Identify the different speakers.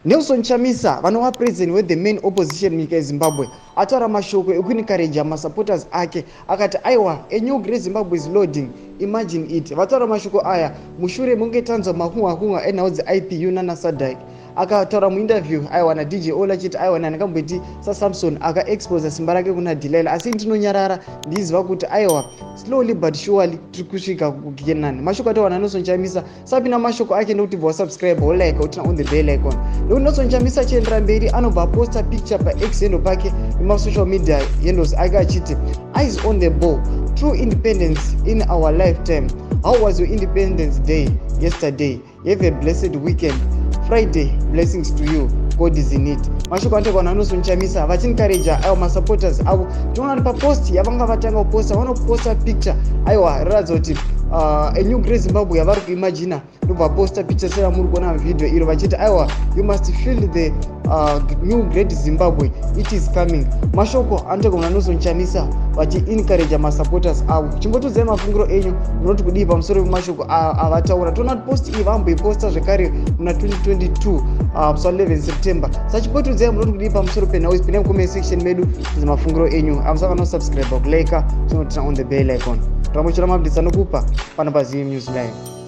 Speaker 1: Nelson Chamisa, vanova president wethe main opposition munyika yeZimbabwe, ataura mashoko ekuencourager masupporters ake, akati aiwa, a new great Zimbabwe is loading, imagine it. Vataura mashoko aya mushure munge tanzwa makunga enhau dzeIPU nanaSADC. Akataura muinterview aiwa naDJ Ola achiti aiwa, nandingamboiti saSamson akaexposa simba rake kuna Delilah, asi ndinonyarara ndiziva kuti aiwa, slowly but surely tiri kusvika kuKenani. Mashoko ataura naNelson Chamisa. Sapinda mashoko ake nekuti bva wasubscribe, wolike, woturn on the bell icon, nekuti Nelson Chamisa achiendera mberi anobva aposta picture paX handle pake nemasocial media handles ake achiti, "Eyes on the ball, true independence in our lifetime. How was your Independence Day yesterday? Have a blessed weekend. Friday blessings to you. God is in it." Mashoko anotaurwa naNelson Chamisa vachiencourager aiwa masupporters avo. Tinoona kuti papost yavanga vatanga kuposta, vanoposta picture aiwa riratidza kuti a new great Zimbabwe yavari kuimagina. Ndobva posta picture sera muri kuona vhidhio iro vachiti aiwa, you must feel the new great Zimbabwe, it is coming. Mashoko anotaurwa naNelson Chamisa vachiencourager masupporters avo. Chimbotiudzai mafungiro enyu, munoti kudii pamusoro pemashoko avataura? Toona kuti post iyi vamboiposta zvekare muna 2022, musi wa11 September. Saka chimbotiudzai munoti kudii pamusoro penhau idzi. Pinai mucomment section medu mafungiro enyu. Amusakanganwe kusubscribe, kulike, tinoturn on the bell icon. Rambochira maupdates anokupa pano paZim News Live.